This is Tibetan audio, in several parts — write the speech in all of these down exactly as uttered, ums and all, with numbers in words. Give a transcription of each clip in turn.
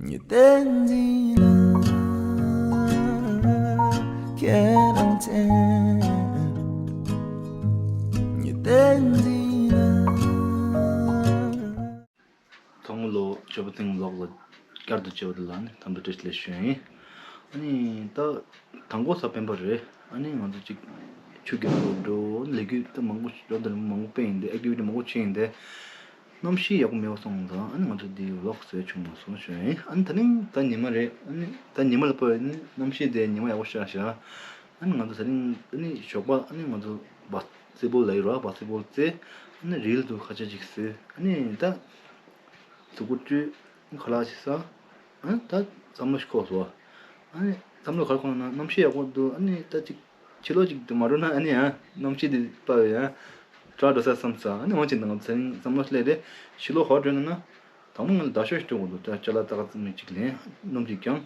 ཉི་སྟེང་འཛིན་ལ་ཁྱེད་རང་ཚེ། ཉི་སྟེང་འཛིན་ལ། ཚང་མ་ལོ་བཅུ་པ་སྟེང་ལོག་ལ་བསྐྱར་དུ་བཅར་བ་དེ་ལ་ནི་དམ་དུ་བཀྲ་ཤིས་བདེ་ལེགས་ཞུ་ཡིན། ཨ་ནི་ད་དང་པོ་ས་སྤེན་པ་རེད། ཨ་ནི་ང་ཚོ་གཅིག་ཆུ་རྒྱག་འགྲོ་འགྲོ་ལས་འགུལ་ད་མང་པོ་རབ་དང་རིམ་པ་མང་པོ་སྤེལ་ཡིན་ཏེ་ཨེག་ཊི་བི་ཊི་མང་པོ་བྱས་ཡིན་ཏེ། གནམ་གཤིས་ཡག་པོ་མེད་པ་སོང་ཙང་ཨ་ནི་ང་ཚོ་འདི་ཝི་ལོག་བཟོས་བྱུང་མ་སོང་ཞུ་ཡིན། ཨ་ནི་ད་རིང་ད་ཉི་མ་རེད། ཨ་ནི་ད་ཉི་མ་ལ་ཕར་ཨ་ནི་གནམ་གཤིས་དེ་ཉི་མ་ཡག་པོ་ཤར་ཤག་ཨ་ནི་ང་ཚོ་ད་རིང་ཨ་ནི་ཞོགས་པ་ཨ་ནི་ང་ཚོ་བཱ་སི་ཀེ་ཊི་བོལ་ལ་ཡོད་ར། བཱ་སི་ཀེ་ཊི་བོལ་རྩེ་ཨ་ནི་རིལ་དུ་ཁ་ཆེ་ཅིག་བཟོས། ཨ་ནི་ད་གཟུགས་པོ་བཀྲུས་ཁ་ལག་ཅིག་ཟ། ཨ་ནི་ད་བསམ་བློ་ཞིག་འཁོར་སོང་། ཨ་ནི་བསམ་བློ་ག་རེ་འཁོར་ན་གནམ་གཤིས་ཡག་པོ་འདུག་ཨ་ནི་ད་ཅིག་ཕྱི་ལོགས་ཅིག་ཏུ་མ་འགྲོ་ན་ཨ་ནི་ཡང་གནམ་གཤིས་དེ་དཔའ་བའི་ཡང་དྲག་འགྲོ་ས་བསམ་ས། ཨ་ནི་འོན་ཅིག་ནང་ཚན་བསམ་བློ་སླེབས་རེད། ཕྱི་ལོགས་ཧོ་འགྲོ་ན་ན་དང་པོ་ང་ལ་ཟླ་ཤོག་ཞིག་སྤྲོད་དགོས་འདུག་ད་ཅ་ལག་ཙག་ཙིག་མི་གཅིག་ལེན་སྣུམ་གཅིག་ཀྱང་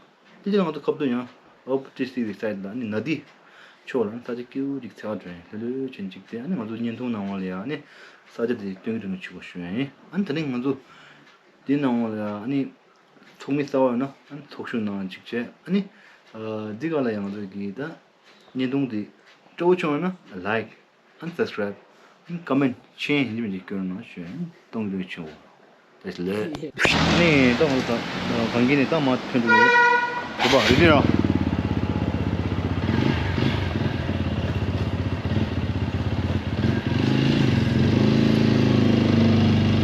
དེ་ལ་ང་ཚོ་ཁ་བསྡུ་ཡང་ཨོབ་ཊི་སི་ཝེབ་སའིཊ་ལ་ཨ་ནི་ན་དི་ཕྱོགས་ལ་ས་ཆ་སྐྱིད་པོ་ཅིག་འཚོལ་ག་འགྲོ་ཡིན། ལྷོད་ལྷོད་ཅན་ཅིག་དེ་ཨ་ནི་ང་ཚོ་བརྙན་ཐུང་ནང་ལ་ཡང་ཨ་ནི་ས་ཆ་དེ་སྟོན་གྱི་འདུག་ན་ཆུ་བོ་ཞུ་ཡིན། ཨ་ནི་ད་ནི་ང་ཚོ་དེའི་ནང་ལ་ཡང་ཨ་ནི་ཚོགས་མི་གསར་པ་ཡོད་ན་ཨ་ནི་ཚོགས་ཞུགས་གནང་ཅིག་བྱས། ཨ་ནི་འདི་ག་ལ་ཡང་ང་ཚོ་གི་ད་བརྙན་ཐུང་འདི་སྤྲོ་བོ་བྱུང་ཡོད་ན་ལའིཀ་ཨ་ནི་སབ་སི་ཀ་རའིབ་ཨ་ནི་ཀོ་མེན་ཊི་ཆེན་ཡིན་གཅིག་མིན་གཅིག་སྐྱོན་གནང་ཞུ་ཡིན། གཏོང་རྒྱུ་ཆེན་པོ་དེ་ལས་ནི་ད་ང་ཚོ་གང་གི་ནི་ད་མ་ཐོན་འགྲོ་ཡོད་དེ་པ་རེད་དེ་ར།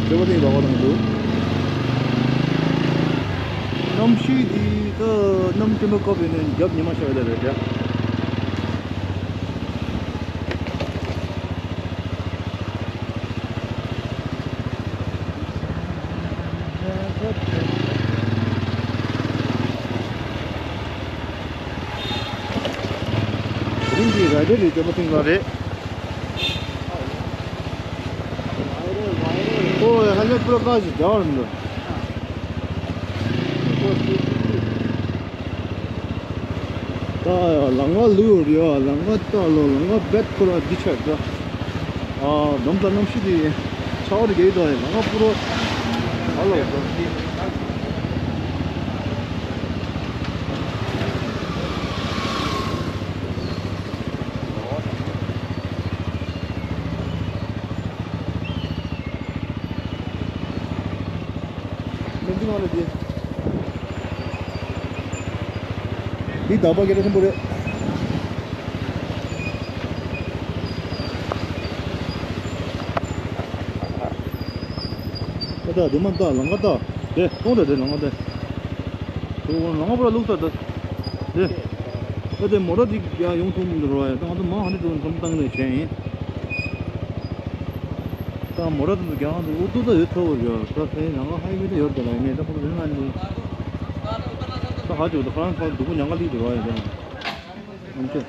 ལྕི་བ་དེ་ཡི་བ་བ་དང་འདུག་གནམ་གཤིས་འདི་ད་གནམ་དཀྱིལ་མ་བཀབ་ཡོད་ནས་རྒྱབ་ཉི་མ་ཤར་བ་རེད་ཡ། དེ་རིང་གི་ར་ཌར་རེད་ལྕི་བ་དེ་ལ་རེད། ཨོ་ཧ་ལས་པུ་ར་ཀ་ཞིག་རྒྱག་རིན་འདུག་ད་ཡ་ལམ་ཁ་ལུས་རེད་ཡ། ལམ་ཁ་ལྟ་ལོ་ལམ་ཁ་བེད་ཁོ་ར་འདི་ཆགས་འདུག་ཨ་འཛོམས་ས་གནམ་གཤིས་དེ་ཆར་པ་རེ་རྒྱག་གི་འདུག་ཡ་ལམ་ཁ་པུ་ར་ཨ་ལོ། མི་འདི་ང་ལ་དེ། འདི་དག་པ་སྐད་གྲགས་ཆེན་པོ་རེད། ད་ལྟ་དེ་མ་ལྟ་ལམ་ཁ་ལྟ། དེ་གཏོང་རེད་དེ་ལམ་ཁ་དེ། དེ་འོ་ལམ་ཁ་པུ་ར་ལུག་ས་ད། དེ། ད་དེ་མོ་ཊ་ཅིག་ཡང་ཡོང་ཐུབ་མི་འདུག་རོ་ཡ། ད་ང་ཚོ་མ་ཧ་ནི་དུ་འཛོམས་བཏང་ནས་བྱས་ཡིན། ད་མོ་ཊ་དེ་ཚོ་རྒྱག་ང་ཚོ་ཨུ་ཏུ་ད་ཡོད་ཚོ་བར་ཡོད། ད་ཕན་ཡང་ཧ་ཡི་མི་ད་ཡོད་དེ་ལ་ཡིན་ནས་ད་ཁོ་ཚོ་རིང་ང་ནི། ད་ཧ་ཅོ་ད་ཁོ་རང་ཁོ་སྡུག་པོ་ཉང་ག་ལི་དུ་རོ་ཡ་ད། ཨམ་ཆེ།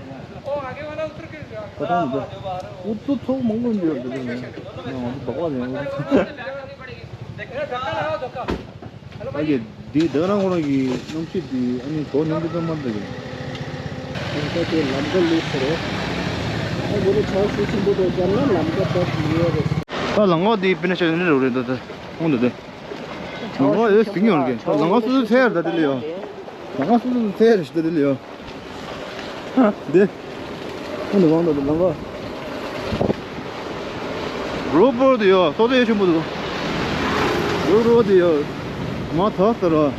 ད་ཐང་འདི་ཨུ་ཏུ་ཚོགས་མང་པོ་ཡོད་དེ་ལ་ཡིན་ནས་ང་ཚོ་བག་བག་ཡོད། ཨ་ཀྱེ་འདི་ད་རང་ཁོ་རང་གི་གནམ་གཤིས་འདི་ཨ་ནི་གོ་ནང་གི་ཚང་མ་འདི་ཡིན། ད་དེ་ལམ་ཁ་ལུག་ཟེར་རོ། ཨ་གོ་ནི་ཆར་ཤུགས་ཆེན་པོ་དང་བཅར་ན་ལམ་ཁ་བབས་ཡོད་རེད། ད་ལམ་ཁ་འདི་དཔེར་ན་ཆ་ནི་རེད་རེད་ད་ད་ཁོང་ད་དེ། ལམ་ཁ་ཡོད་ཟིང་ཡོང་གི་ད་ལམ་ཁ་སོ་སོ་ཚེ་ཡར་ད་དེ་ལ་ཡོད། ལམ་ཁ་སོ་སོ་ཚེ་ཡར་ཞིག་ད་དེ་ལ་ཡོད། འདི། ཁོང་དུ་གང་དུ་ལམ་ཁ། རོ་པོ་དེ་ཡོད། སོ་སོ་ཡོད་ཆེན་པོ་དུ། རོ་རོ་དེ་ཡོད། མ་ཐག་ཟེར་བ།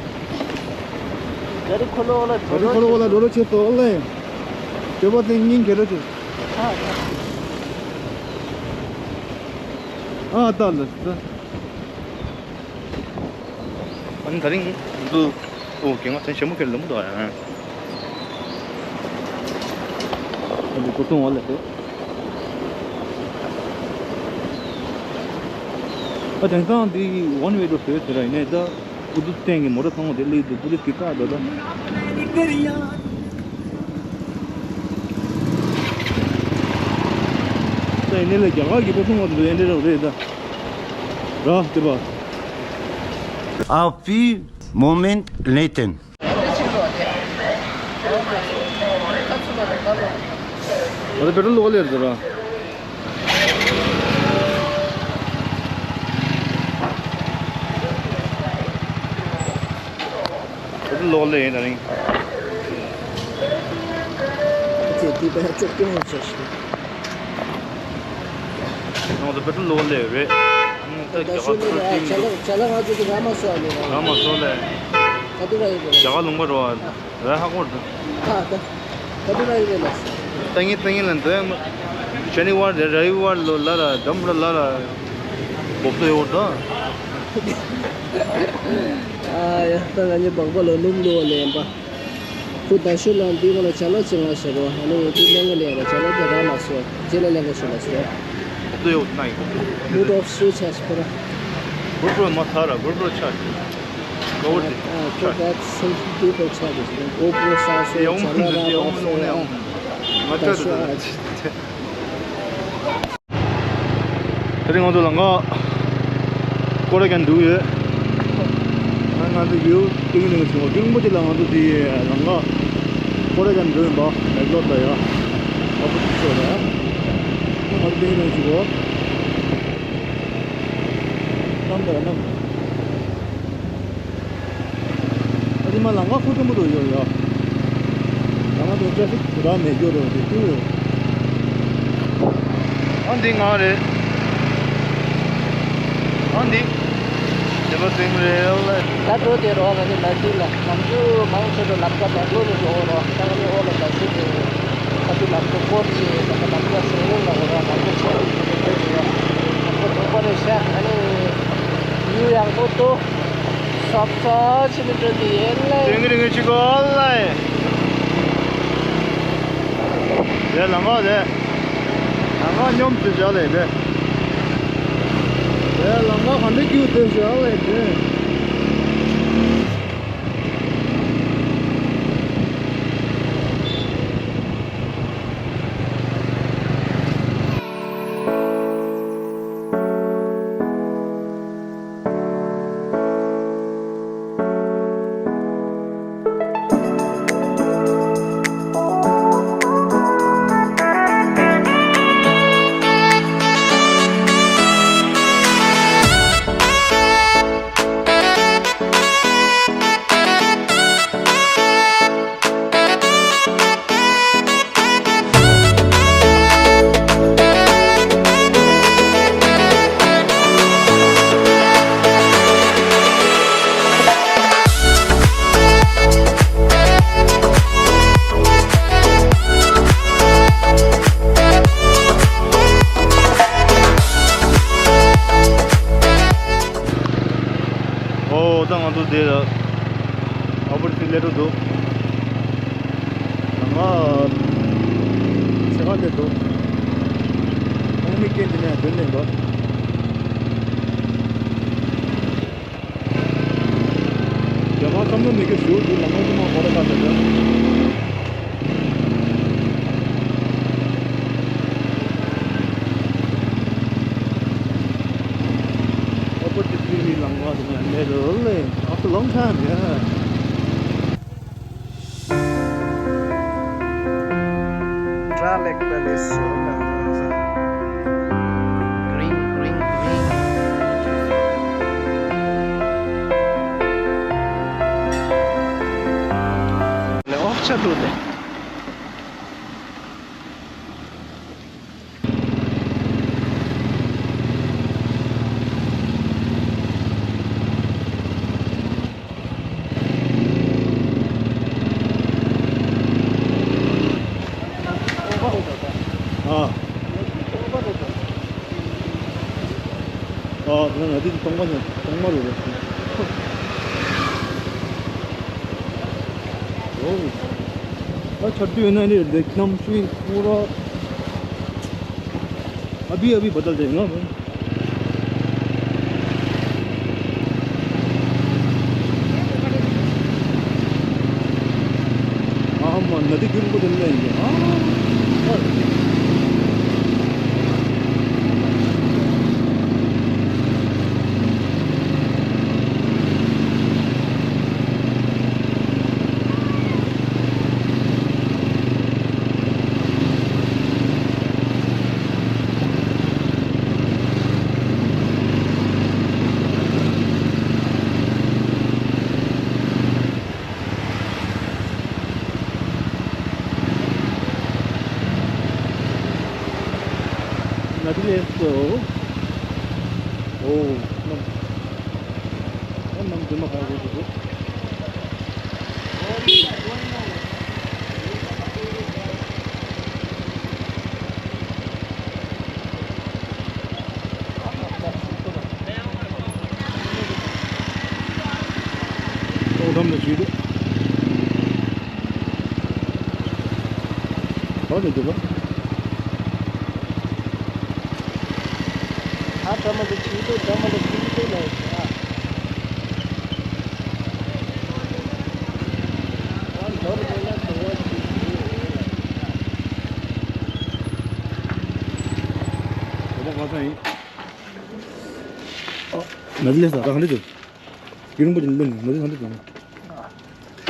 ད་རི་ཁོ་ལོ་ལ་ད་རི་ཁོ་ལོ་ལ་འགྲོ་རོ་ཆེ་སོ་ལེ། སྐྱོ་པ་དེ་སྙིང་གི་རོ་ཆེ། ཨ་ད་ལ་ད། ཨ་ནི་ད་རིང་འདུག་ཨོ་རྒན་ང་ཚོ་ཞྭ་མོ་ཁྱེར་ལ་མོ་འདུག་ཨ། ཨ་འདི་སྐོར་སྲུང་བ་ལ་ཟེར། ཨ་དེང་སང་འདི་ཝན་ཝེ་འགྲོ་ཟེར་ཟེར་ར་ཡིན་ནའི་ད་ཨུ་ཚུགས་བསྟན་གི་མོ་ཊ་ཚང་མ་དེ་སླེབས་འདུག་པུ་ལིས་གི་བཀག་འགྲོ་ད། ད་ཡིན་ནའི་ལ་རྒྱ་གར་གི་སྐོར་སྲུང་བ་འདུག་ཡན་འདྲེ་ར་རེད་ད། ར་དེ་པ། A few moments later. ཨ་ད་པེ་ཊོལ་ལོག་ལེར་ཟེར་ར། ལོག་ལེ་ཡིན་ད་རིང་། ཁྱེད་དེ་པ་ཡ་ཅོག་ཀྱང་ཡོད་ཆ་ཞིག་ང་ཚོ་བེ་ཏྲ་ལོག་ལེ་རེད། ད་ཤུ་ནི་ར་ཅ་ལག་ཅ་ལག་ང་ཚོ་གི་ར་མ་སོ་ཨ་ནི་ར། ར་མ་སོ་ལེ། ད་དུ་ར་ཡོད་རེད། རྒྱ་གར་ལུང་པ་རོ་ཨ། ར་ཧ་གོ་ར། ཨ་ད། ད་དུ་ར་ཡོད་རེད་ལ། ཏང་ཡིན་ཏང་ཡིན་ལ་འདོད་ཡང་། ཤ་ནི་ཝར་རེ་ར་ཡི་ཝར་ལོ་ལ་ར་འགྲམ་ར་ལ་ར། གོབ་ཏོ་ཡོད་ར། ཨ་ཡ་ད་ང་ཉེ་བག་པ་ལོ་ནུམ་ལོ་ལེན་པ། ཁོ་ད་ཤོད་ལ་འདི་གོ་ལ་ཅ་ལག་ཅི་ང་ཟེར་རོ། ཨ་ནི་འདི་ལེན་གི་ལེན་ར་ཅ་ལག་དེ་ར་མ་སོ། ཅི་ལ་ལེན་གི་ཤོད་ལ་སོ། ཏོ་ཡོད་ན་ཡིན། མུ་ཏོ་སུ་ཆ་སི་ཁོ་ར། གོ་པྲོ་མ་ཐ་ར་གོ་པྲོ་ཆ་སི། གོ་པྲོ་ཆ་སི། ཨ་ཁོ་ད་སུ་འདི་གོ་ཆ་སི་གོ་པྲོ་ས་སོ་ཡ་ཅ་ལག་ར་མ་སོ་ཡ། ང་ད་ཆ་སི། ཤོད་ཨ་ཅི། དེ་རིང་ང་ཚོ་ལམ་ཁ་ཀོ་ར་གན་འགྲོ་ཡོད། ང་ང་ཚོ་ཡུལ་ཏིང་ལིང་ཆུང་བ་རྒྱུན་པོ་དེ་ལ་ང་ཚོ་དེ་ལམ་ཁ་ཀོ་ར་གན་འགྲོ་ཡིན་པ་མེག་ལོར་ད་ཡ། ཨ་ཕོ་ཏི་ཤོ་ད་ཡ། ང་ཚོ་ཏིང་ལིང་ཆུང་བ་ཏམ་ད་ཡ་ནམ། ཨ་ནི་མ་ལམ་ཁ་ཁུག་ཀྲུང་པོ་འགྲོ་ཡོད་ཡ། ལམ་ཁ་དེ་ཊ་ཕིག་ར་མེད་རྒྱུ་རེད་དེ་ཏུ། ཨ་འདི་ང་རེད། ཨ་འདི། དེ་པ་སེང་རེད་ལ། ད་འགྲོ་དེ་རོགས་ང་ནི་ལ་ཏི་ལ་ནམ་རྒྱུན་མང་ཆེ་རུ་ལམ་ཁ་མེག་ལོར་ནས་འགྲོ་རོགས། ད་ང་ནི་འོག་ལ་ད་སུ་དེ་ཨ་ཏི་ལམ་ཁ་སྐོར་གྱི་ད་ལམ་ཁ་སེང་རེད་ལ་འོ་ར་ལམ་ཁ་ཆེ་རུ་འགྲོ་དེ་ཡ། ལམ་ཁ་དུང་པ་རེད་ཤག་ཨ་ནི་ཡུལ་ཡག་པོ་འདུག་སོབ་སོ་ཕྱི་ནས་འགྲོ་དེ་ཡིན་ལེ། དེང་གི་རིང་ངས་ཅི་གོ་ལེ། དེ་ལམ་ཁ་དེ། ལམ་ཁ་སྙོམས་སུ་བཞག་ལེ་དེ། དེ་ལམ་ཁ་ག་འདྲ་སྐྱིད་དེ་བཞག་ལེ་དེ། ཨོ་ད་ང་ཚོ་འདི་ལ་ཨ་བར་ཚི་ལེ་རུ་འདུག་ང་ཚེ་ག་ལེ་འདུག་ཁོང་མི་སྐད་འདི་ནས་དོན་ལེན་འདུག་རྒྱ་གར་བསམ་བློ་མེད་རྒྱུ་ཞུ་འདུག་ལ་ང་ཚོ་མ་གོ་ར་ཁ་ཟེར་འདུག Opportunity ལམ་ཁ་དེ་ནས་ལས་རོལ་ལེ། After long time, yeah. Tra lek da le so na. Green, green, green. Le off cha do de. ཨ། ཨ། ང་ང་དེ་གཏོང་མ་ཉན། གཏོང་མ་རེད། ཨོ། ཨ། ཆར་དུས་ཡིན་ན་ནི་ལེགས་ནམ་ཞུས་ཁོ་ར། ཨ་བི་ཨ་བི་བ་དལ་དེ་ང་། ཨ་མ་ན་དེ་རྒྱུན་པོ་དེ་ལ་ཡིན། ཨ། Let's go. Oh, no. Oh, no, no, no, no, no. ཨོ་དམ་དུ་བྱེད་དུ། ཨོ་དེ་དུ་བ། ཨ་དམ་དུ་བྱེད་དུ་དམ་དུ་བྱེད་དུ་ལ་ཡོད་ཨ། ཨོ་དམ་གང་ས་ཡིན། ཨོ་མེ་ལེ་ས་རང་ལེ་དུ། ཡུན་རིང་པོ་ཅིག་ལོན་མ་དུས་ཧ་འདི་དང་།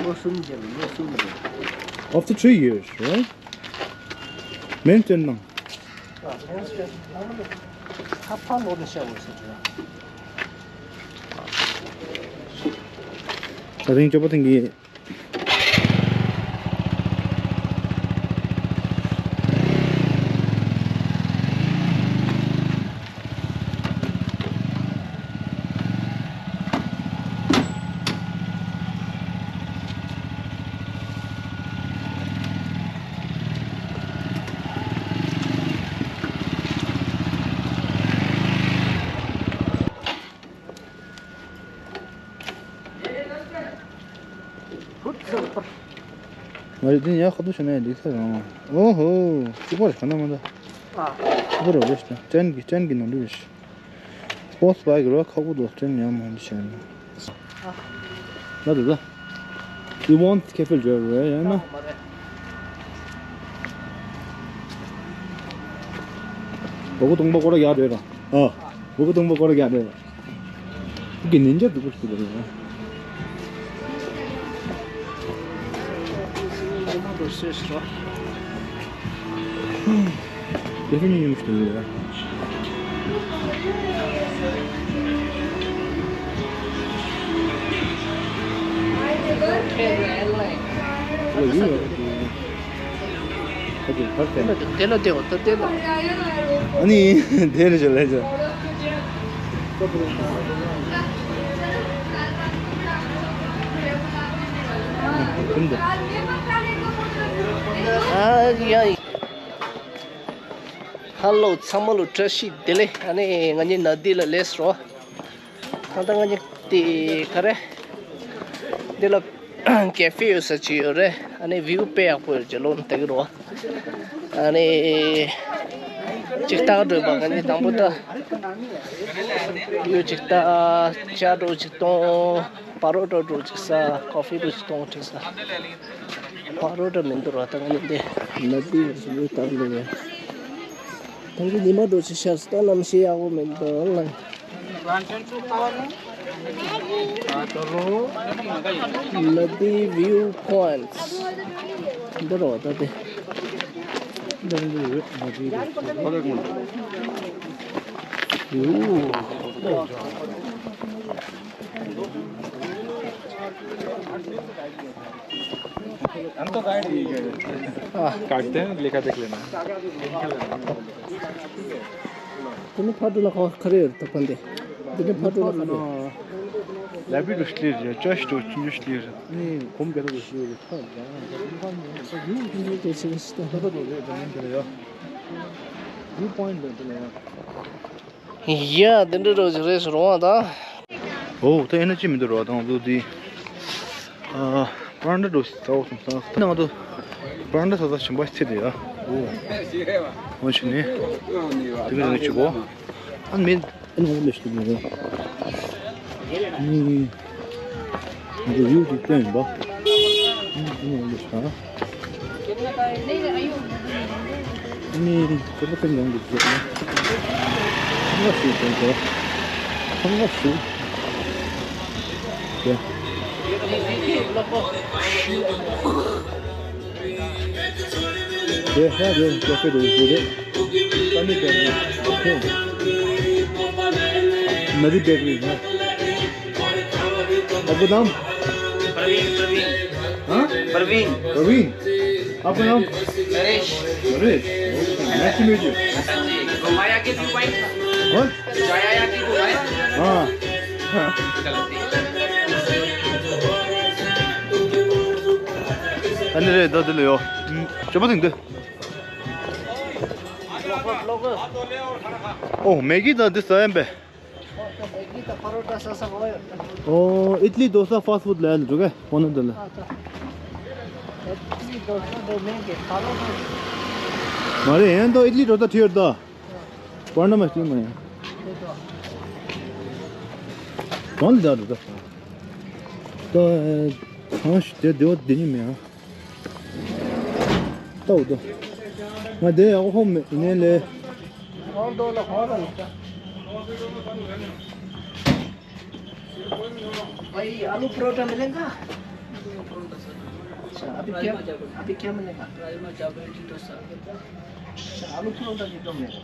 ལོ་གསུམ་རྗེས་ལོ་གསུམ་རྗེས། After three years, right? Maintenance གནང་། ཨ། Maintenance གནང་ལ་ཁ་ཕར་ལོག་ནས་བཤད་དགོས་ཟེར་གྱི། ད་རིང་སྐྱོབ་པ་ཐེངས་ཀྱི། ང་རེ་འདི་ཡག་ཁ་ཐུག་བྱས་ན་ཡང་འགྲིག་ས་རང་། ཨོ་ཧོ། གཅིག་པོ་རེད་ག་ན་མ་འདྲ། ཨ། གཅིག་པོ་རེད་རེད་ཤི་ན་ཅན་གི་ཅན་གི་ནང་འདྲ་རེད་ཤི། སྤོ་སི་བྷའི་གི་རོ་ཁག་པོ་འདུག་ཅན་ཡང་མ་འདི་བྱས་ན། ཨ། ན་འདུག་ད། You want cafe driver, right? ཡང་ན། སྒོར་སྟོང་པ་སྐོར་ར་ཡག་རེད་ར། ཨ། སྒོར་སྟོང་པ་སྐོར་ར་ཡག་རེད་ར། ཀི་ནིན་ཇ་འདུག་པ་ཞིག་རེད། དེ་ཚོ་ཉིན་ཉིན་ཞིག་རེད། ཨ་ལ་ཡིན་ཡོད། དེ་ལ་དེ་འོ་ད་དེ་ལ། ཨ་ནི་དེ་རེད་ཅོ་ལེ་ཅོ། ཨ་ཡ། ཧ་ལོ་ཚང་མ་ལོ་བཀྲ་ཤིས་བདེ་ལེགས། ཨ་ནི་ང་གཉིས་ན་དི་ལ་སླེབས་སོང་། ད་ལྟ་ང་གཉིས་དེ་ག་རེ། འདི་ལ་ཀེ་ཧྥེ་ཡོད་ས་ཅིག་ཡོད་རེད། ཨ་ནི་ཝིའུ་དཔེ་ཡག་པོ་ཡོད་ཅེས་ལོ་ན་ལྟ་གི་རོ། ཨ་ནི་ཅིག་ལྟ་འགྲོ་བ་ང་གཉིས་དང་པོ་ད། ཝིའུ་ཅིག་ལྟ། ཇ་འགྲོ་ཅིག་གཏོང་། པ་རོ་ཊ་འགྲོ་ཅིག་ཟ། ཀོ་ཧྥི་འགྲོ་ཅིག་གཏོང་དྲན་ས། པ་རོ་ཊ་མི་འདུག་ར་ད་ང་གཉིས་འདི། ན་དི་ཡོད་ས་ལོ་ལྟ་གི་རེད། ད་གི་ཉི་མ་འགྲོ་ཅིག་ཤར་སྟོན་ནམ་ཤེས་ཡག་པོ་མི་འདུག་ལ། Nadi view points. འདི་རོ་ད་དེ། འདི་རོ་ཡོད་Nadi view point. ཨོ། हम तो गाइड नहीं है। काटते हैं, लिखा देख लेना। དེ་ནི་ཕར་འགྲོ་ན་ག་ག་རེ་ཡོད་རེད་ད་ཕན་དེ། དེ་ནི་ཕར་འགྲོ་ན་ག་རེ། ལ་བི་རུ་ཤི་ལི་རེད། ཅོ་ཤི་ཏོ་ཆུང་ཆུང་ཤི་ལི་རེད། ནི་གོམ་རྒྱ་ལ་རུ་ཤི་ལི་རེད། ཐ་ཡ་ཡུ་ཡུ་ཡུ་དེ་ཆེ་ཤི་ཏོ། ད་ད་དོ་རེད། ད་ནི་དེ་ལ་ཡ་ཝིའུ་པོ་ཡིན་ད་དེ་ལ་ཡ། ཡ་དེ་འདྲ་རོ་ཅིག་རེད་ཟེར་རོ་ཨ་ད། ཨོ་ད་ཡིན་ན་ཅི་མི་འདུག་རོ་ཨ་ད་ང་ཚོ་དེ། ཨ་པ་རན་ཌ་འགྲོ་ཟ་འོ་སོང་ཙང་ད་ང་ཚོ་པ་རན་ཌ་ཟ་ས་ཞིམ་པ་ཞིག་ཚེ་དེ་ཡ། ཨོ་འོ་ཞིག་ནི་དེ་ག་རང་གི་བྱེད་གོ་ཨ་མི་ཨ་ནི་འོ་ལེ་ཞིག་དེ་ཡ། ཨ་ནི་ང་ཚོ་ཡུལ་དེ་སྟོན་ཡིན་པ། ཨ་ནི་འོ་ལེ་ཞིག་ཨ། ནི་ཀོ་པ་ཀན་ཡང་གི་ཟེར་ན། ང་ཤི་དང་གོ་ང་ཤི་དེ། དེ་ཧ་དེ་ཀ་ཧྥེ་དེ་ཟེར་རེད། ཀ་ནི་བེག་རི། ཁེ། ན་རི་བེག་རི་ཧ། ཨ་བུ་དམ། प्रवीण, प्रवीण। हाँ? प्रवीण। प्रवीण। आपका नाम? Naresh. Naresh. Okay, nice to meet you. हाँ जी। घुमाया कि दुबई? हाँ? जाया कि दुबई? हाँ। हाँ। चलो, ठीक है। ཨ་ནི་རེད། ད་འདི་ལ་ཡོད། ཅོ་པ་དེང་དུ། ཨོ་མེ་གི་ད་འདི་ཟ་ཡིན་པས། ཨོ་ཨི་ཏི་ལི་དོ་ས་ཕཱ་སི་ཕུཌ་ལ་ཡ་འགྲོ་གི་ཁོ་ན་འདི་ལ། ཨི་ཏི་ལི་དོ་ས་དོ་མེ་གི་པ་རོ་ཏ། མ་རེད། ཡན་དོ་ཨི་ཏི་ལི་དོ་ས་ཁྲིད་ཡོད་ད། པར་ན་མ་སྟིང་མ་ཡ། གང་ལ་འདྲ་འགྲོ་ད། ད་གང་ཞིག་དེ་དེ་བ་དེ་ཉིད་མེད་ཨ། ལྟོ་དོ། ང་དེ་ཡག་པོ་མེད་ནས་ལས། भाई, आलू परोठा मिलेगा? अच्छा, अभी क्या, अभी क्या मिलेगा? राजमा चावल, इडली, डोसा। अच्छा, आलू परोठा भी तो मिलेगा।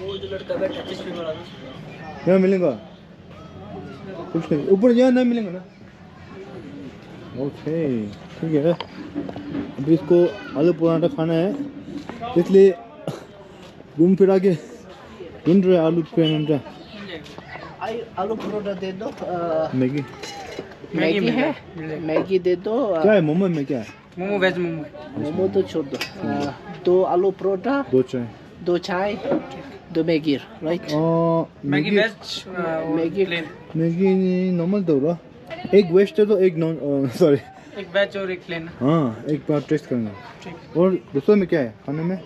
वो जो लड़का बैठा चश्मे वाला ना। यहाँ मिलेगा? कुछ नहीं, ऊपर यहाँ नहीं मिलेगा ना? ओके, ठीक है। अभी इसको आलू पराठा खाना है, इसलिए घूम फिरा के ढूंढ रहे आलू पराठा। आई-, आलू परोठा दे दो। अ, मैगी। मैगी मैगी है? मिलेगा। मैगी दे दो। अ, क्या है मोमो में, क्या है? मोमो, वेज मोमो। मोमो तो छोड़ दो। अ, दो आलू परोठा, दो चाय। दो चाय, दो मैगी, राइट? अ, मैगी मैगी, वेज, अ, और मैगी प्लेन। मैगी नॉर्मल दो रहा। एक वेज दे दो, एक नॉन, अ, सॉरी। एक वेज और एक प्लेन। हाँ, एक बार टेस्ट करना। ठीक। और दूसरा में क्या है खाने में?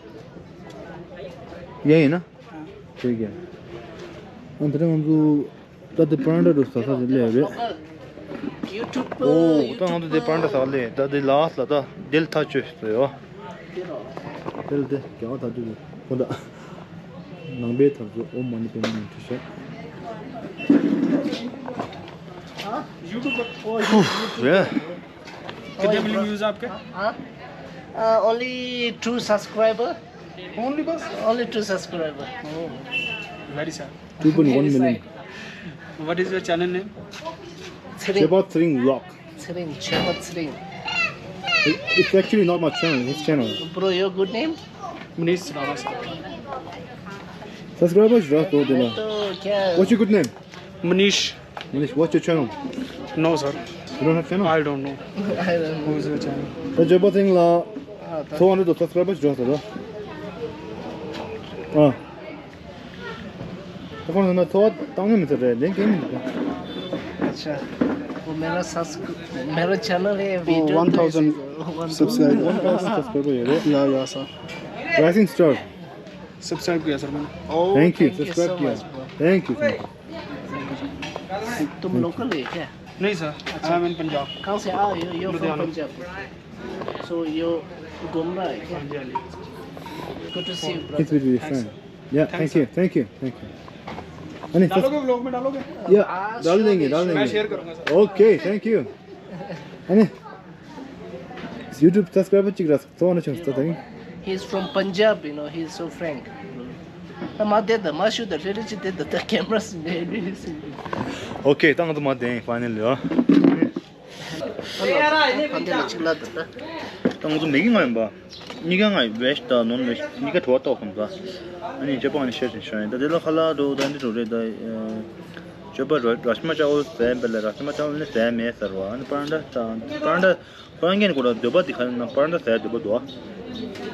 यही है ना? हाँ। ठीक है। अंदर हम लोग ད་དེ་པ་རན་ཏྲ་འགྲོ་ས་ས་དེ་ལས་རེད། YouTube ཨོ་ད་ང་ཚོ་དེ་པ་རན་ཏྲ་ས་ལས་ད་དེ་ལ་ས་ལ་ད་དེ་ལ་ཐག་ཆོད་ཟེར་ཡོད། དེ་ལ་དེ་རྒྱ་གར་ཐག་ཆོད་ཁོ་ད་ནང་པའི་ཐབས་ཚུ་ཨོཾ་མ་ཎི་པདྨེ་ནས་ཁྲིད་ཤག་ཧུ་རེད། कितने मिलियन व्यूज आपके? हाँ? Uh, only two subscriber. Only बस? Only two subscriber. Oh, very sad. Two point one million. What is your channel name? Tsering. Cheba Tsering Vlog. Tsering, Cheba Tsering. It- It's actually not my channel, his channel. Bro, your good name? Manish Rana sir. Subscribers, just go there. तो क्या? What's your good name? Manish. Manish, what's your channel? No, sir. You don't have channel? I don't know. I don't know. Who's your channel? ད་ཇོ་པ་སིང་ལ་ཚོ་བ་འདི་དུ་སབ་སི་ཀ་རའེ་བར་ཞུ་ཟེར་རོ། ཨ། ད་ཁོང་ཚོ་ན་ཚོ་བ་བཏང་ནི་མི་ཚོ་རེད། ལན་གང་མི་འདུག अच्छा, वो मेरा सब्स- मेरा चैनल है, video तो one thousand subscriber. One thousand subscriber ཡོད་རེད། या या sir. Rising Star. Subscribe किया sir मैंने। Oh, thank you. Thank you so much, bro. Thank you. तुम लोकल है क्या? नहीं सर, आई एम इन पंजाब। कहाँ से आए हो? You from Ludhiana. Punjab. So you घूम रहा है क्या? हाँ जी, हाँ जी। Good to see you, brother. It's with your friend. Yeah, thank you, thank you, thank you. डालोगे व्लॉग में, डालोगे? Yeah, डाल देंगे, डाल देंगे। मैं शेयर करूंगा सर। Okay, thank you. अनि YouTube subscriber ཅིག་ར་ཚོ་ན་ཆུང་ས་ད་ཡིན། He's from Punjab, you know, he's so frank. ད་མ་བསྡད་ད་མ་ཞུ་ད་རེ་རེ་ཅིག་བསྡད་ད་ད་ཀེམ་ར་སི་ནས་རེ་རེ་སི། Okay, ད་ང་ཚོ་མ་བསྡད་ཡིན་ཕ་ནེལ་ཡོ། ཕ་ནེལ་ཅིག་ལ་ད་ད། ད་ང་ཚོ་མེ་གི་ང་ཡིན་པ། གཉིས་ཀ་ང་ཝེཇ་དང་ནོན་ཝེཇ་གཉིས་ཀ་བྲོ་བ་ཏོག་ཁོམ་ད། ཨ་ནི་ཇོ་པ་ང་ནི་ཤེར་ཅིག་ཤོར་ཡིན་ད་དེ་ལ་ཁ་ལག་འགྲོ་ད་འདི་འགྲོ་རེད་ད། ཇོ་པ་ར་ར་ཤི་མ་ཅ་ཝལ་ཟས་ཡིན་པ་ལ་ར་ཤི་མ་ཅ་ཝལ་ནི་ཟས་མེད་ཟེར་བ་ཨ་ནི་པ་ར་འདྲ་ད་པ་ར་འདྲ། ཁོ་རང་གིས་ཁོ་རང་འདོད་པ་འདི་ག་ན་པ་ར་འདྲ་ཟ་ཡ་འདོད་པ་འདུག་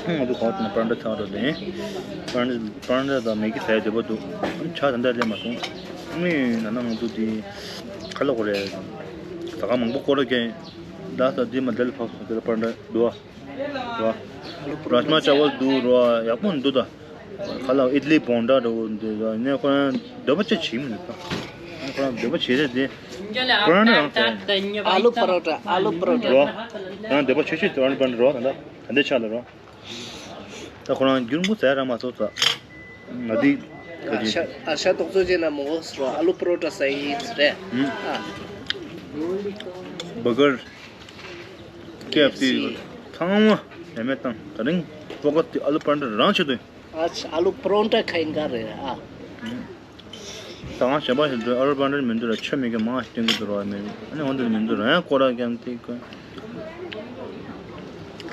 ཨ། ང་ཚོ་གོང་དུ་ན་པ་ར་འདྲ་ཚང་རོ་ལེན། པ་ར་འདྲ་པ་ར་འདྲ་དང་མེ་གི་ཟ་ཡ་འདོད་པ་འདུག་ཨ་ནི་ཆ་ད་འདྲ་ལེན་མ་སོང་། ཨ་ནི་ན་ན་ང་ཚོ་འདི་ག་ལ་གོ་རེད། ཟ་ཁང་མང་པོ་སྐོར་ར་གན། ད་ས་འདི་མ་འདྲ་ལ་ཕབ་སོང་དེ་ལ་པ་ར་འདྲ་འདུག་ཨ། ར་ར་ཤི་མ་ཅ་ཝལ་འདུག་ར་ཡག་པོ་འདུག་ད། ཁ་ལག་ཨི་ཏི་ལི་བོང་ཁྲ་འདྲ་བོ་འདི་ནས་ཁོ་རང་འདོད་པ་ཅི་བྱེད་མི་འདུག་ཁོ་རང་འདོད་པ་བྱེད་རེད་དེ། ཁོ་རང་རང་ཟ། आलू परोठा, आलू परोठा। རོ། ཁོ་རང་འདོད་པ་ཆོས་ཆོས་དེ་རང་པ་རོ་ད་ད་ད་འདི་ཆགས་ལ་རོ། ད་ཁོ་རང་རྒྱུན་པོ་ཟ་ར་མ་ཐོག་ས། ང་འདི། ཨ་ཤ་ཨ་ཤ་ཏོག་ཙོ་ཅེ་ན་མོ་སོ་ཨ་ལུ་པ་རོ་ཊ་ཟ་ཡི་རེད། ཨ། བར་གར། ཀེ་ཨེཕ་སི། ཚང་མ་ཡ་མེད་བཏང་ད་རིང་ཕོ་ཁ་དེ་ཨ་ལུ་པ་རོ་ཊ་རང་ཆེད་དུ། आज आलू परोंठा खाएंगे रे। हाँ। ད་ང་གཞན་པ་ཞིག་འགྲོ་ཨ་རོ་པ་འདྲ་མི་འདུག་ར། ཆོ་མི་གི་མང་ཞིག་སྟོན་གི་འདུག་ར། མི་ཨ་ནི་འོ་འདི་མི་འདུག་ར། ཡང་སྐོར་ར་ཀྱང་དེ་ཀ་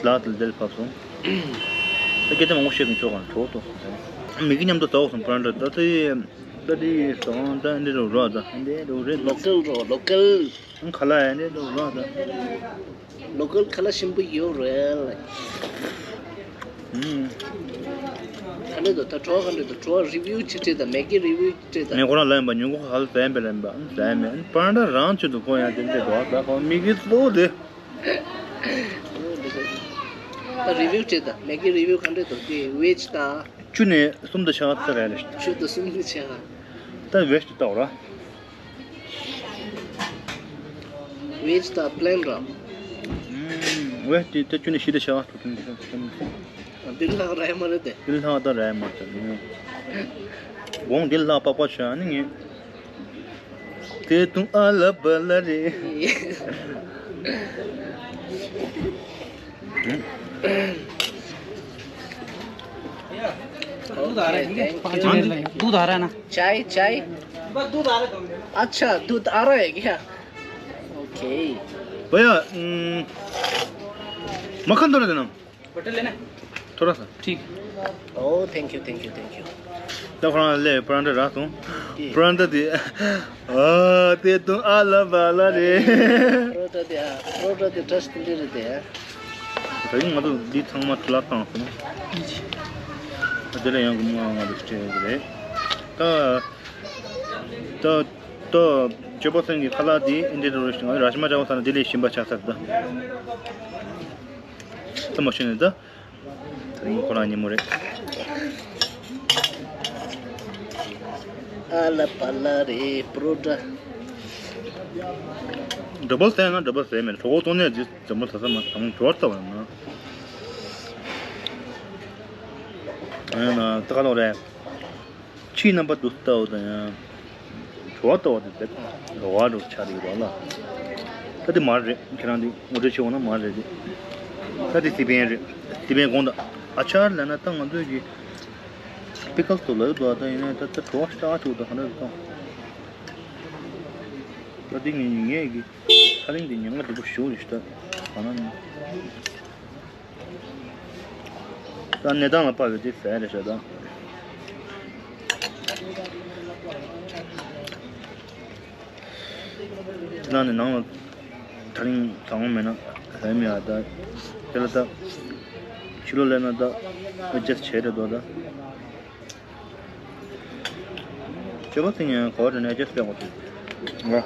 ལག་དེ་དེར་ཕབ་སོང་། ད་སྐད་ཆ་མང་པོ་བཤད་གི་ཆོག་ག་གྲོགས་ཏོ། མི་གི་མཉམ་དུ་ཟ་འོག་སོང་པ་འདྲ། ད་དེ་ད་དེ་སོང་ད་འདི་རུ་རོགས་ད་འདི་རུ་རེད། ལོ་ཀལ་རོ་ལོ་ཀལ། ཁ་ལག་ཡང་འདི་རུ་རོགས་ད། ལོ་ཀལ་ཁ་ལག་ཞིམ་པོ་ཡོད་རེད། ཨུམ། ག་འདྲ་འདུག་ད་གྲོགས་ག་འདྲ་འདུག་གྲོགས་རི་བིའུ་ཅིག་སྤྲད་དང་མེ་གི་རི་བིའུ་ཅིག་སྤྲད་དང་། ངས་ཁོ་རང་ལབ་ཡིན་པ། ཉིན་གུང་ཁ་ལག་ཟ་ཡིན་པས་ལབ་ཡིན་པ། ཟ་ཡིན་མེད། པ་འདྲ་རང་ཆེད་དུ་ཁོ་ཡང་དེ་འདྲ་འདུག་ད་ཁོ་མི་གི་གཙོ་བོ་དེ། ད་རི་བིའུ་སྤྲད་དང་མེ་གི་རི་བིའུ་ག་འདྲ་འདུག་དེ་ཝེཇ་དང་། བཅུ་ནས་གསུམ་དང་ཕྱེད་ཀ་ཙམ་རེད་ལ། བཅུ་དང་གསུམ་དང་ཕྱེད་ཀ། ད་ཝེཇ་དེ་ལྟ་བ་ར། ཝེཇ་དང་པི་ལེན་ར། ཝེཇ་དེ་ད་བཅུ་ནས་བཞི་དང་ཕྱེད་ཀ་ཐུབ་ཐུབ་འདི་ལྷག་ར་ཡ་མ་རེད་དེ། འདི་ལྷག་ད་ར་ཡ་མ་རེད། དགོང་འདི་ལྷག་པགས་པ་ཆོད་ཨ་ནི་ངས། དེ་དུང་ཨ་ལ་པ་ལ་རེད། दूध आ रहा है, ठीक है? पाँच मिनट लगेंगे। दूध आ रहा है ना? चाय, चाय। बस दूध आ रहा है, दो मिनट। अच्छा, दूध आ रहा है क्या? ओके। भैया, हम्म, मक्खन थोड़ा देना। बटर लेना है? थोड़ा सा। ठीक। ओ, thank you, thank you, thank you। ད་ཁོ་རང་ལས་པ་ར་འདྲ་རག་སོང་། ཀྱེ། པ་ར་འདྲ་དེ། ཨ། དེ་དུང་ཨ་ལ་བ་ལ་རེད། པ་ར་འདྲ་དེ་ཨ། པ་ར་འདྲ་དེ་ཏྲས་དེ་འདྲ་རེད་དེ་ཨ། ད་རིང་ང་ཚོ་འདི་ཚང་མ་འཕྲུལ་ལ་བཏང་སོང་། ད་དེ་ལ་ཡང་སྒོར་མོ་ལྔ་བཅུ་སྤྲད་ཀྱི་རེད། ད་ད་ད་ཇོ་པོ་སེང་གི་ཁ་ལག་འདི་ཨིན་ཌི་ཡན་རེ་སི་ཊོ་རན་ཊི། ང་ར་ཤི་མ་ཅག་པོ་ས་ན་འདི་ལས་ཞིམ་པ་ཆགས་ཚར། ད་ད་མ་ཤེས་ནས་ད། ད་རིང་ཁོ་རང་ཉིན་མོ་རེད། ཨ་ལ་པ་ལ་རེད། པ་རོ་ཊ། ཌ་བལ་ཟས་ན་ཌ་བལ་ཟས་མེད། གྲོད་ཁོག་ལྟོགས་ནས་འདི་ཌ་བལ་ཟ་ས་མ་དང་འབྱོར་ལྟ་བ་ན། ཨ་ན་ད་ག་ལོག་རེད། ཕྱིའི་རྣམ་པ་དུ་ལྟ་བུ་དང་ཡང་། བྲོ་བ་ལྟ་བུ་དེ་རེད། རོ་བ་རུ་ཆགས་རེད་བ་ལ། ད་དེ་མར་རེད། ཁྱེད་རང་དེ་ངོ་སྤྲོད་བྱེད་འོང་ན་མར་རེད་དེ། ད་དེ་སི་པན་རེད། སི་པན་གོང་དང་ཨ་ཆར་ལབ་ན་ད་ང་ཚོས་ཀྱི་པི་ཀལ་དུ་ལབ་འདུག་ད་ཡིན་ན་ད་ད་བྲོ་བ་ཤ་སྟག་ཆུ་དང་ག་འདྲ་རེད་ད། ད་དེ་ངས་ངས་ཀྱི་ཐ་རིང་དེ་ཉིན་ང་འགྲིག་པོ་ཞུ་རེད་ད། གང་ན་ནི། ད་གནས་སྟངས་ལ་དཔག་པའི་དེ་ཟས་རེད་ཤག་ད། ད་ནི་ནང་ལ་ད་རིང་ཟ་འོང་མེད་ན་ཟ་ཡི་མེད་ཨ། ད་དེ་ལ་ད་ཕྱི་ལོགས་སླེབས་ན་ད་ཨེ་ཇེ་སི་ཊི་བྱས་རེད་དོ་ད། ཁྱོད་པ་དེ་ངས་ག་བ་དེ་ནས་ཅེས་སྤྲད་དགོས་ཏེ། ང་།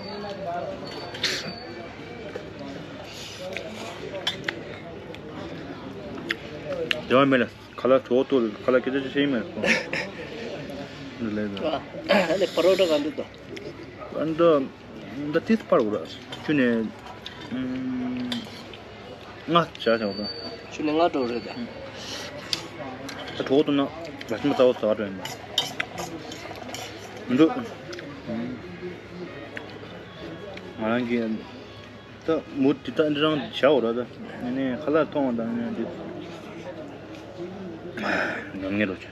དེ་བ་མེད་ལ་ཁ་ལག་གྲོགས་ཏོ་ཁ་ལག་སྐད་ཆ་ཅི་བཤད་ཡིན་མེད་ལ། ཨ་ནི་པ་རོ་ཊ་ག་འདུག་དོ། ཨ་འདི་འདི་ཏིས་པར་འུར་ཅུ་ནས། ལྔ་བྱ་བྱ་བ། ཆུ་ནས་ལྔ་འགྲོ་རེད་དེ། ད་གྲོགས་ཏོ་ན་ར་ཤི་མ་ཚ་བོ་ཚ་བ་འགྲོ་ཡིན་པ། མི་འདུག་ང་རང་གི་ད་མུ་ཏི་ད་འདི་རང་བྱའོ་ར་ད་ནས་ཁ་ལག་མཐོང་བ་དང་ནས་འདི་ཉམས་ངེས་རོ་ཆེ།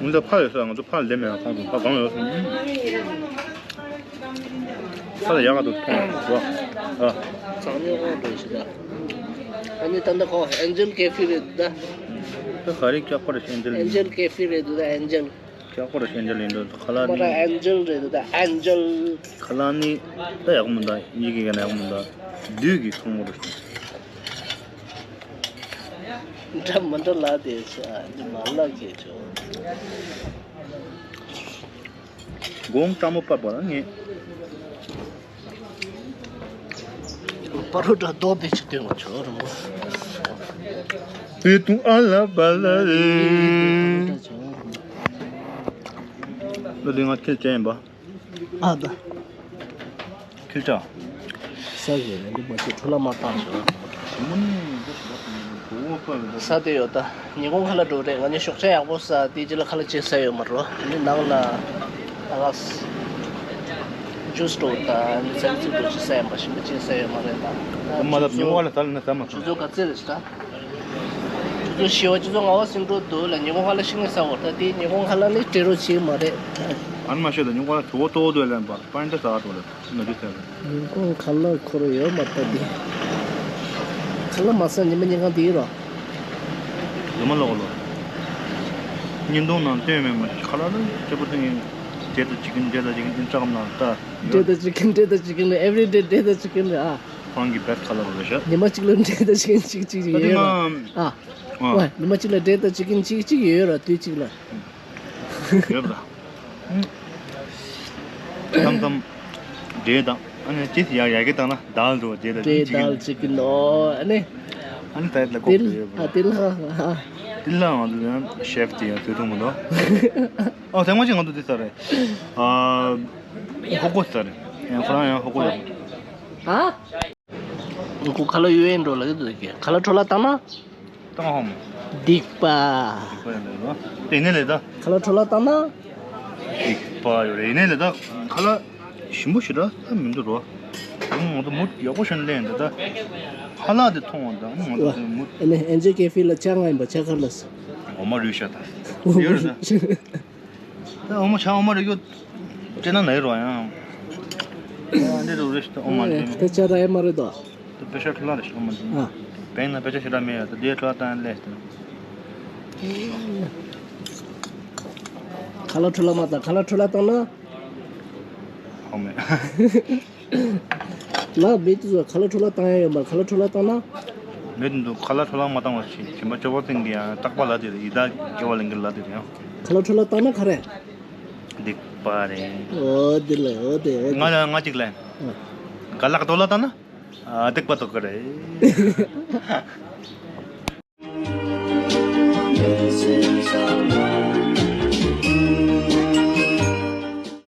ང་ཚོ་ཕ་ཡོད་ས་ང་ཚོ་ཕ་ལས་མེད་ཁོང་ཚོ་ཕ་གང་ཡོད་ས། ཁ་ལ་ཡག་ག་འདུག་མཐོང་རོགས་ཨ། ཚང་མས་དབང་དུ་ཞུ་ད། ཨ་ནི་ད་ལྟ་ཁོ་ཨན་ཇེལ་ཀེ་ཧྥེ་རེད་ད། ད་ག་རེ་སྐྱག་པ་རེད་ཨན་ཇེལ། ཨན་ཇེལ་ཀེ་ཧྥེ་རེད་འདུག་ད་ཨན་ཇེལ། སྐྱག་པ་རེད་ཨན་ཇེལ་ཡིན་འདུག་ཁ་ལག་མ་ར་ནི། ཨན་ཇེལ་རེད་འདུག་ད་ཨན་ཇེལ། ཁ་ལག་ནི་ད་ཡག་མོ་འདུག་ཡི་གེ་ག་ན་ཡག་མོ་འདུག་བདུད་ཀྱི་ཁོང་མོ་རེད། འདྲ་མི་འདྲ་ལ་དེ་ཆ་འདི་མ་ལ་གེ་ཆོ། དགོང་སྤྲང་མོ་པ་པ་ལ་ངས། པ་རོ་ཊ་རྡོག་པའི་ཆུ་སྟོན་པ་ཆོ་རུ་མོ། བོད་དུང་ཨ་ལ་བ་ལ་རེ། ལོ་ལི་ང་ཁྱེད་ཅན་ཡིན་པ། ཨ་ད། ཁྱོད་ཅག་ས་གཞི་རེད་འདུག་མ་ཤེས་འཕྲོ་བརླག་མ་བཏང་བྱུང་། ཞི་མོ་ནི་འདི་ཞི་མོ་ནི་འགྲོ་བོ་ཕ་མི་འདུག་ས་དེ་ཡོད་ད། ཉིན་གུང་ཁ་ལག་འགྲོ་རེད། ང་གཉིས་ཞོགས་ཇ་ཡག་པོ་ཟ་དེ་རྗེས་ལ་ཁ་ལག་ཅིག་ཟ་ཡོད་མ་རོ། འདི་ནང་ལ་ཨ་ལགས་ཇུས་འགྲོ་ད། འདི་ཟ་ཚིག་འགྲོ་ཅིག་ཟ་ཡོད་མ་ཞིམ་པོ་ཅིག་ཟ་ཡོད་མ་རེད་ད། མ་ལབ་ཉིན་གུང་ཁ་ལག་ཟ་ལ་ན་ཟ་མ་ཇུས་ཚོ་ག་ཚད་རེད་ད། ཚོ་ཞི་བ་སྤྱི་ཚོགས་ངག་དབང་སེང་འབྲུག་འདུག་ལ། ཉིན་གུང་ཁ་ལག་ཤིང་ནས་ཟ་བར་ད་དེ་ཉིན་གུང་ཁ་ལག་ནི་སྤྲད་རོགས་བྱེད་མ་རེད། ཨ་ནི་མ་ཤོད་ད། ཉིན་གུང་ཁ་ལག་དུ་བ་ཏོག་ཏོག་ལས་པ་པན་ཏ་ཟ་བར་ལ་ན་དུས་ཟ་ར། ཉིན་གུང་ཁ་ལག་ཁོ་རང་ཡོད་མ་རེད་ད་དེ། ཁ་ལག་མ་ཟ་ཉི་མ་ཉིན་གང་དེ་ཡིན་རོ། ལོ་མ་ལོག་ལོ། ཉིན་དུང་ནང་སྟོན་མེད་མ་ཁ་ལག་ལ་སྐྱེ་པོ་ཏིང་ཡིན། འབྲས་དང་ཅི་ཀིན། འབྲས་དང་ཅི་ཀིན་ཨིན་ཙམ་ནང་ལྟ། འབྲས་དང་ཅི་ཀིན། འབྲས་དང་ཅི་ཀིན་ལ་everyday འབྲས་དང་ཅི་ཀིན་ལ་ཨ། ཁོང་གི་best ཁ་ལག་རེད་ཤག་ཉི་མ་གཅིག་ལ་འབྲས་དང་ཅི་ཀིན་གཅིག་གཅིག་ད་ཡོད་དེ་རོ། ང་ཨ། ཨ། ཝ་ཉི་མ་གཅིག་ལ་འབྲས་དང་ཅི་ཀིན་གཅིག་གཅིག་ཡོད་ར་དུས་གཅིག་ལ། ཡོད་པ་ད། ཙམ་ཙམ་འབྲས་དང་ཨ་ནི་ཅི་ཡར་ཡར་གི་བཏང་ན་དལ་འགྲོ། འབྲས་དང་འབྲས་ཅི་ཀིན་དང་ཅི་ཀིན་ཨོ་ཨ་ནི། ཨ་ནི་ད་ཡར་ལ་ཏིལ་ཀོག་ཡོད་པ་ཨ་ད། ཏིལ་ཧ་ཧ། ཏིལ་ལ་ང་ཚོ་ཡང་ཤེཕ་དེ་ཡང་དུས་ཐུང་མི་འདུག་ཨོ་ཐེངས་མ་གཅིག་ང་ཚོ་དེ་ཟ་རེད། ཨ། ཧོ་ཀོ་ཟ་རེད། ཡང་ཁོ་རང་ཡང་ཧོ་ཀོ་ཡོད། ཨ། ཁོ་ཁ་ལག་ཡོད་ཡིན་འགྲོ་ལ་གི་འདུག་གི། ཁ་ལག་འཕྲོ་བརླག་བཏང་ན། བཏང་ཧོ་མོ། སྡིག་པ། སྡིག་པ་ཡོད་ལ་ཡོད་ལ། དེ་ནས་ལས་ད། ཁ་ལག་འཕྲོ་བརླག་བཏང་ན། སྡིག་པ་ཡོད་རེད། ཡིན་ནས་ལས་ད། ཁ་ལག་ཞིམ་པོ་ཞེ་དྲག་ད་མི་འདུག་རོ། ང་ཚོ་མུ་ཡག་པོ་ཞིག་ལེན་འདི་ད། ཁ་ལག་དེ་མཐོང་བ་དང་ང་ཚོ་མུ། ཨ་ནི་ཨེན་ཇེ་ཀེ་ཧྥེ་ལ་ཆ་ང་ཡིན་པ་ཆ་ཁ་ལ་སོ། འོ་མ་རུལ་ཤ་ད། ཡོད་རེད་ད། ད་འོ་མ་ཆ་འོ་མ་རེ་རྒྱུ་སྤྲད་ན་ནའི་རོ་ཡང་། ཨ་འདི་རུ་རེ་ཞིག་ད་འོ་མ་རེ། ད་ཆ་ར་ཡ་མ་རེད་དོ། ད་པེ་ཤ་ཁྲུ་ལ་རེ་ཞིག་འོ་མ་རེ། ཨ། བེང་ན་པེ་ཤ་ཞེ་དྲག་མེད་ཡ། ད་དེ་ཁྲུ་ལ་བཏང་ལས་ད། ཁ་ལག་ཁྲུ་ལ་མ་བཏང་། ཁ་ལག་ཁྲུ་ལ་བཏང་ན། འོ་མེད། ལ་མི་དེ་ཚོ་ཁ་ལག་འཕྲོ་བརླག་བཏང་ཡ་ཡོད་མ་རེད། ཁ་ལག་འཕྲོ་བརླག་བཏང་ན། མི་དེ་ཚོ་ཁ་ལག་འཕྲོ་བརླག་མ་བཏང་བ་ཞིག་སྦྱིན་པ་སྐྱོ་བོ་སྟེང་གི་ཡང་རྟག་པ་ལ་དེ་རེད། ཡི་དྭགས་སྐྱེ་བ་ལེན་གི་ལ་དེ་རེད་ཡང་། ཁ་ལག་འཕྲོ་བརླག་བཏང་ན་ག་རེ། སྡིག་པ་རེད། ཨོ་དེ་ལ་ཨོ་དེ་ཨོ་དེ། ང་ལ་ང་གཅིག་ལ། ཨ། ག་ལག་འཕྲོ་བརླག་བཏང་ན། ཨ་སྡིག་པ་དོ་ག་རེད།